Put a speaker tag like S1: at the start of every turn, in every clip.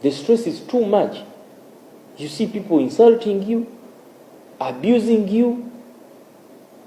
S1: The stress is too much. You see people insulting you, abusing you.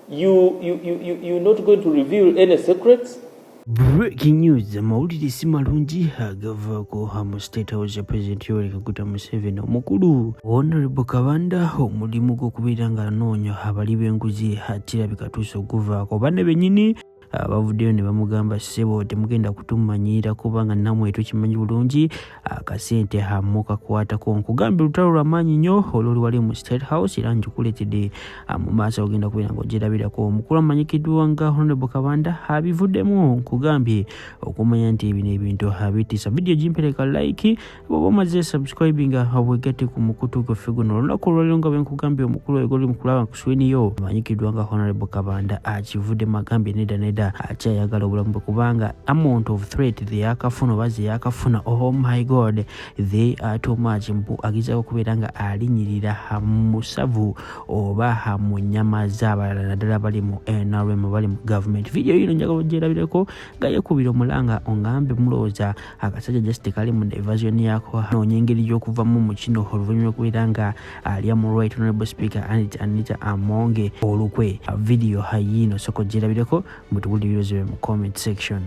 S1: You're not going to reveal any secrets.
S2: Breaking news, amawulire si malungi agavaako mu State House ya President Yoweri Kaguta Museveni. Omukulu Honorable Kabanda omulimu gw'okubeera ng'anoonya abali b'enguzi kirabika tuuse okuvaako. Banne bennyini bavuddeyo ne bamugamba, "Ssebo, temugenda kutumanyiira kubanga nammwe tukimanyi bulungi akasente hamukakwatako." Nkugambye, olutalo lwamaanyi nnyo olwoli wali mu State House, era njikuleetedde mu maaso, ogenda kubeera nga ogyerabirako. Omukulu amanyikiddwa nga Honorable Kabanda abivuddemu. Nkugambye, okumanya nti bino ebintu abitiisa. Vidiyo gimpereka like, bwoba omaze subscribinga, obwegatte ku mukutu gwaffe guno. Olunaku olwaliro nga bwenkugambye, omukulu oyo goli mukulaba ku screen yo amanyikiddwa nga Honorable Kabanda akivuddemu, agambye nedda nedda, akyayagala obulamu bwe kubanga amount of threat zeyakafuna oba zeyakafuna, oh my God, they are too much. Mbu agezaako okubeera nga alinyirira musavu oba mu nnyama z'abalala, naddala bali mu NRM, bali mu government. Vidiyo yino njagala ogyerabireko nga yekubira omulanga, ongambe mulowooza akasajja just kali mu diversion yako, noonya engeri y'okuvamu mu kino oluvannyuma okubeera nga alya mu Right Honorable Speaker Anita Among olukwe. Vidiyo yiino, soko gyerabireko, mutuwulire ebirowoozo bye mu comment section.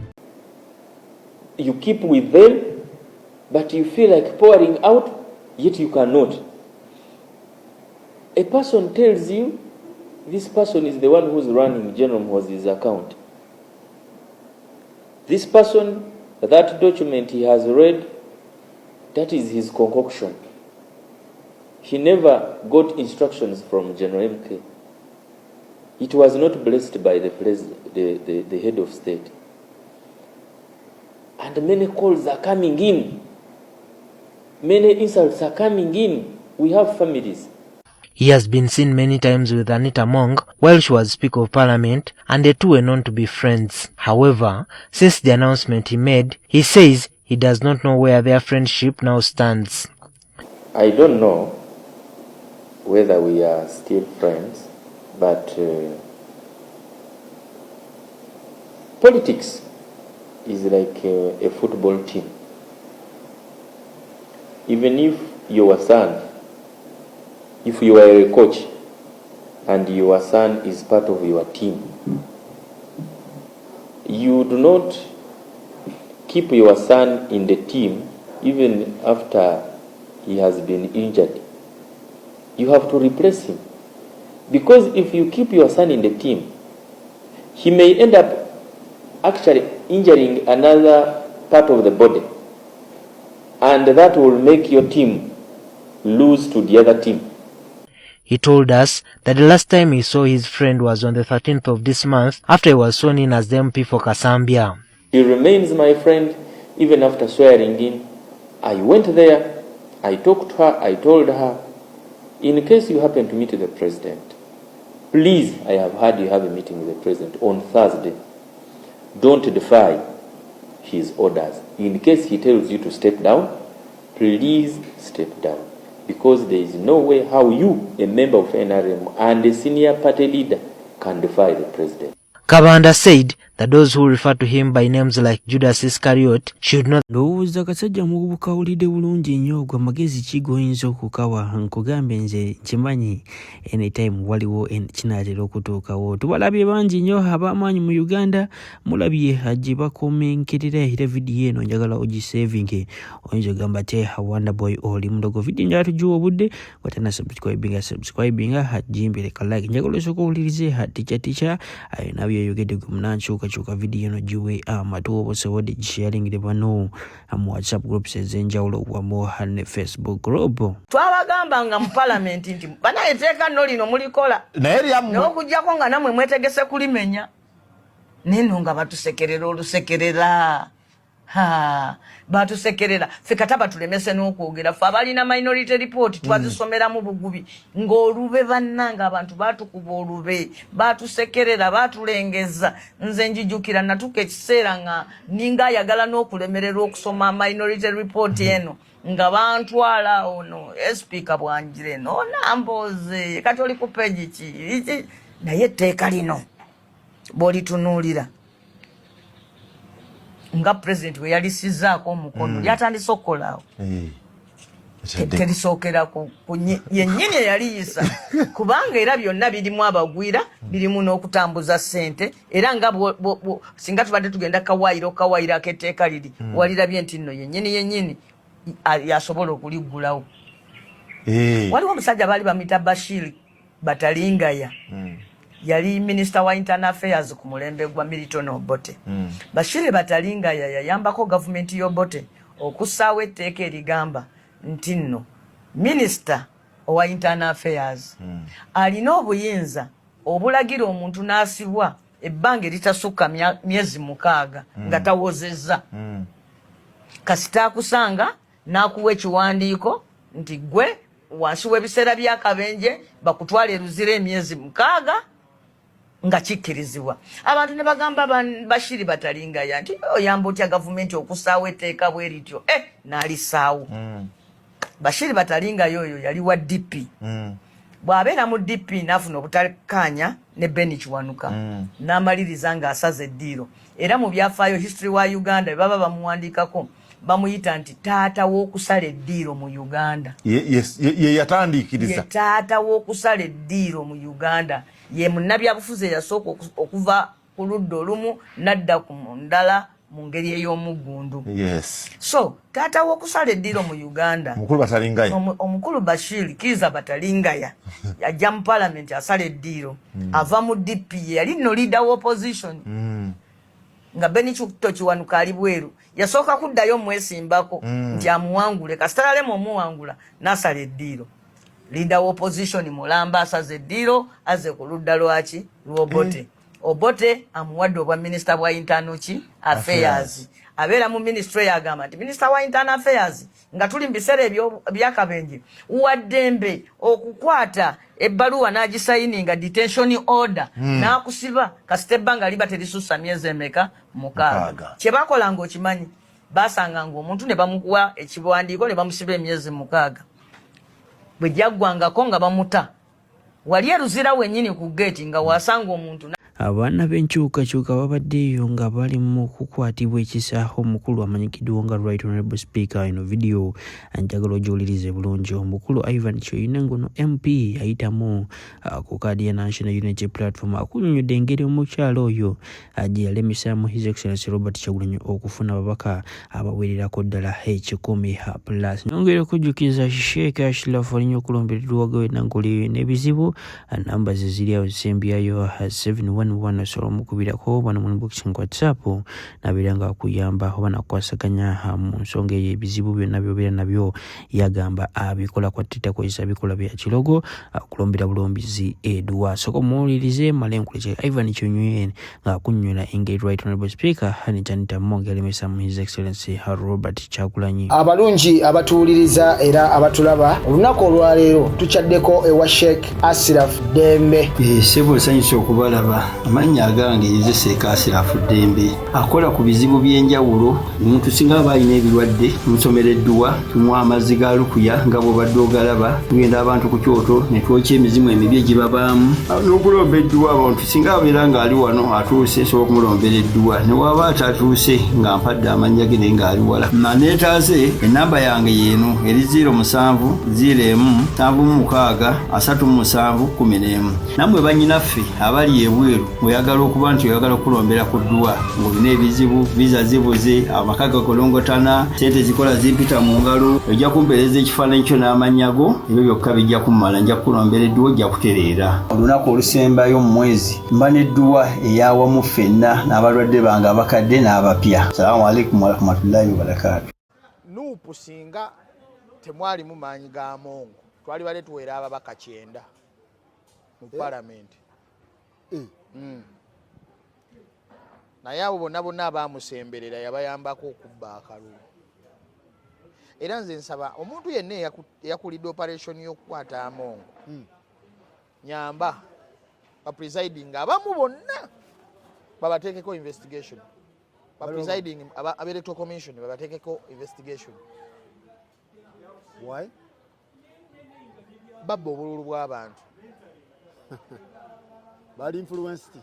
S1: You keep with them, but you feel like pouring out, yet you cannot. A person tells you this person is the one who's running General Muhoozi's account. This person, that document he has read, that is his concoction. He never got instructions from General MK. It was not blessed by the president, the head of state. And many calls are coming in. Many insults are coming in. We have families.
S3: He has been seen many times with Anita Among while she was Speaker of Parliament, and the two were known to be friends. However, since the announcement he made, he says he does not know where their friendship now stands.
S1: I don't know whether we are still friends, but politics is like a football team. Even if your son, if you are a coach and your son is part of your team, you do not keep your son in the team even after he has been injured. You have to replace him. Because if you keep your son in the team, he may end up actually injuring another part of the body. And that will make your team lose to the other team.
S3: He told us that the last time he saw his friend was on the 13th of this month, after he was sworn in as the MP for Kasambya.
S1: He remains my friend even after swearing in. I went there, I talked to her, I told her, "In case you happen to meet the president, please, I have heard you have a meeting with the president on Thursday. Don't defy his orders. In case he tells you to step down, please step down. Because there is no way how you, a member of NRM and a senior party leader, can defy the president."
S3: Kabanda said that those who refer to him by names like Judas Iscariot should not
S2: Ndowooza akasajja mukawulidde bulungi nnyo. Gwe amagezi ki g'oyinza okukawa? Nkugambye, nze nkimanyi anytime waliwo kinaatera okutuukawo. Tubalabye bangi nnyo ab'amaanyi mu Uganda, mulabye gye bakomenkerera. Era vidiyo eno njagala ogisavinge. Oyinza ogamba te Wonderboy oli mulogo. Vidiyo njagala tugiwa obudde. Watana subscribinga, subscribinga, gimbire ka like. Njagala osooka owulirize tica tica alina byeyogedde gwe munankyukakyuka. Vidiyo eno giwe amatu oba osobodde gisharingire bano mu WhatsApp groups ez'enjawulo wamu ne Facebook group.
S4: Twabagamba nga mu palamenti nti banaye etteeka nno lino mulikola
S5: naye lyammwe.
S4: N'okuggyako nga nammwe mwetegese kulimenya, neno nga batusekerera olusekerera. Ha, batusekerera ffe kata batulemese n'okwogera. Ffe abalina minority report twazisomeramu bugubi ng'olube. Bannanga, abantu batukuba olube, batusekerera, batulengeza. Nze njijukira natuuka ekiseera nga ninga ayagala n'okulemererwa okusoma minority report eno, nga bantwala ono esipiika bwanjire nonambooze kati oli ku page ki? Naye etteeka lino bw'olitunuulira nga pulezidenti bwe yalisizaako omukono, lyatandise okukolaawo. Terisookera ku yennyini eyaliyisa, kubanga era byonna birimu abagwira, birimu n'okutambuza ssente. Era nga singa tubadde tugenda kawaayiro kawaayiro ak'etteeka liri, walirabye nti nno yennyini yennyini yasobola okuliggulawo. Waliwo omusajja baali bamuyita Bashir Batalingaya. Yali minisita wa internal affairs ku mulembe gwa Milton Obote. Bashir Batalingaya yayambako gavumenti y'Obote okussaawo etteeka erigamba nti nno minisita owa internal affairs alina obuyinza obulagira omuntu n'asibwa ebbanga eritasukka myezi 6 nga tawozezza. Kasita akusanga n'akuwa ekiwandiiko nti gwe wansi w'ebiseera by'akabenje bakutwala eruzira emyezi 6 nga kikkirizibwa. Abantu ne bagamba Bashiri Batalingaya nti oyamba otya gavumenti okussaawo etteeka bwe lityo? N'alissaawo. Bashiri Batalingaya oyo yali wa DP. Bw'abeera mu DP n'afuna obutakkaanya ne Ben Kiwanuka, n'amaliriza ng'asaza eddiiro. Era mu byafaayo history wa Uganda bwe baba bamuwandiikako bamuyita nti taata w'okusala eddiiro mu Uganda.
S5: Ye yatandiikiriza.
S4: Ye taata w'okusala eddiiro mu Uganda. Ye munnabyabufuzi eyasooka okuva ku ludda olumu n'adda ku ndala mu ngeri ey'omuggundu. So taata w'okusala eddiiro mu Uganda,
S5: Omukulu Batalingaya,
S4: omukulu Bashir Kiza Batalingaya yajja mu parliament asala eddiiro. Ava mu DP, ye yali nno leader wa opposition. Nga Benny Kiwanuka ali bweru, yasooka kuddayo mwesimbako nti amuwangule. Kasita yalema omuwangula n'asala eddiiro. Leader wa opposition mulamba asaze eddiiro, azze ku ludda lwaki? Lw'Obote. Obote amuwadde obwa minisita bwa internal ki? Affairs. Abeera mu ministry, yagamba nti minisita wa internal affairs, nga tuli mu biseera ebyakabenje, waddembe okukwata ebbaluwa n'agisayininga detention order, n'akusiba kasita ebbanga liba terisussa myezi emeka? 6. Kye bakola ng'okimanyi, basanganga omuntu ne bamuwa ekiwandiiko ne bamusiba emyezi 6, bwe gyaggwangako nga bamuta wali eruzira wennyini ku geeti nga wasanga omuntu.
S2: Abaana b'enkyukakyuka babaddeeyo nga bali mu kukwatibwa ekisa omukulu amanyikiddwa nga Right Honorable Speaker. Eno vidiyo njagala ogiwulirize bulungi. Omukulu Ivan Kyoyina, ngono MP ayitamu ku kaadi ya National Unity Platform, akunnyonnyodde engeri omukyala oyo gye yalemesaamu His Excellency Robert Kyagulanyi okufuna ababaka abawererako ddala 100 plus. Nyongera okujjukiza Sheikh Ashraf olinya okulombererwa wena ng'oli n'ebizibu, namba ze ziri awo zisembyayo 711, osobola omukubirako bano mu inbox ku WhatsApp nabeera nga akuyamba oba nakukwasaganya mu nsonga eyo. Ebizibu byonna byobeera nabyo yagamba abikola kwa titakozesa bikolwa bya kirogo, kulombera bulombizi eduwa. Sooka omuwulirize male nkulekere Ivan Kyonywe ng'akunnyonnyola engeri Right Honorable Speaker Anita Among yalemesa mu His Excellency Robert Kyagulanyi.
S6: Abalungi abatuwuliriza era abatulaba, olunaku olwaleero tukyaddeko ewa Sheikh Asiraf Ddembe.
S7: Ssebo, nsanyusa okubalaba. Amannya agange nze Sheikh Asirafu Ddembe, akola ku bizibu by'enjawulo. Omuntu singa aba alina ebirwadde, tumusomera edduwa, tumuwa amazzi ga lukuya nga bw'obadde ogalaba. Tugenda abantu ku kyoto ne twokya emizimu emibi egibabaamu n'okulomba edduwa. Abantu singa abeera ng'ali wano atuuse, nsobola okumulombera edduwa, ne waba atatuuse nga mpadde amannya ge naye ng'ali wala neetaase. Enamba yange yeeno eri 070 1 76 37 11. Nammwe bannyinaffe abali ebweru, oyagala okuba nti oyagala okulombera ku dduwa ng'olina ebizibu, visa zibuze, amaka gakolongotana, sente zikola zimpita mu ngalo, ojja kumpeereza ekifaananyi kyo n'amannya go, ebyo byokka bijja kummala, nja kukulombera edduwa, ojja kutereera. Olunaku olusembayo mu mwezi mba n'edduwa eyawamu ffenna n'abalwadde bange abakadde n'abapya. Salaamu alaikum warahmatullahi wabarakaatu.
S8: NUP singa temwalimu maanyi ga Among, twali bale tuwera ababaka 90 mu palamenti. Naye abo bonna bonna abamusemberera yabayambako okubba akalulu. Era nze nsaba omuntu yenna eyakulidde operation y'okukwata Among, nyamba bapresiding abamu bonna babateekeko investigation, bapresiding aba electoral commission babateekeko investigation.
S6: Why?
S8: Babba obululu bw'abantu.
S6: Bali influenced.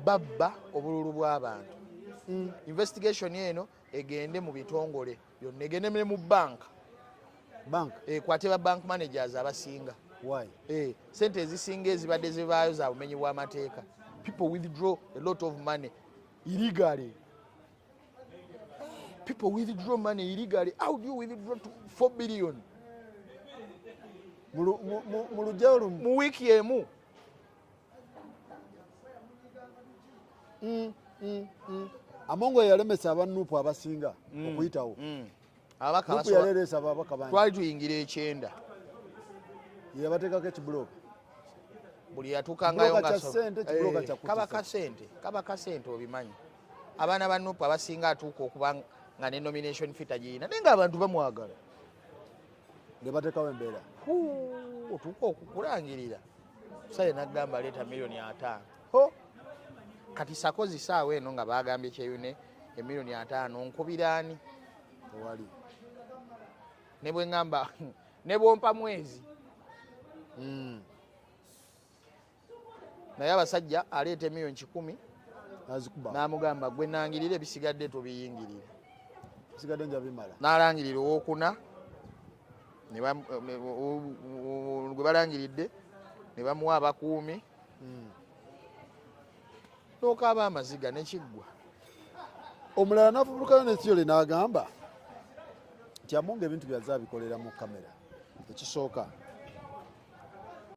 S8: Babba obululu bw'abantu. Investigation eno egende mu bitongole byonna, egende ne mu banka.
S9: Bank
S8: Ekwate ba bank managers abasinga.
S9: Why?
S8: Sente ezisinga ezibadde zivaayo za bumenyi bw'amateeka. People withdraw a lot of money illegally. People withdraw money illegally. How do you withdraw to 4 billion?
S9: Mu lujjayo lumu.
S8: Mu wiiki emu.
S9: Amongo yalemesa aba NUP abasinga okuyitawo.
S8: Ababaka
S9: NUP yaleeresa ababaka bangi.
S8: Twali tuyingira ekyenda.
S9: Yabateekako ekibulooka.
S8: Buli yatuukangayo
S9: Kibuloka
S8: nga
S9: kya ssente, kibuloka kya kutisa.
S8: Kaba kasente, kaba kasente, obimanyi. Abaana ba NUP abasinga atuuka okuba nga ne nomination fee tagiyina, naye ng'abantu bamwagala.
S9: Ne bateekawo embeera.
S8: Huu, otuuka okukulangirira sale nagamba leeta miliyoni 50.
S9: Ho!
S8: Kati sakozi saawa eno nga bagambye Kyeyune emiliyoni 50 nkubiraani?
S9: Tewali.
S8: Ne bwe ŋŋamba ne bwompa mwezi. Naye abasajja aleeta emiliyoni 100
S9: Nazikuba.
S8: N'amugamba gwe nangirira, ebisigadde tobiyingirira.
S9: Sigadde nja bimala.
S8: N'alangirira owokuna gwe balangiridde ne bamuwa abakuumi n'okaaba amaziga nekiggwa.
S9: Omulala n'afubulukayo ne theory n'agamba nti Amongo ebintu byazze abikolera mu kamera. Ekisooka,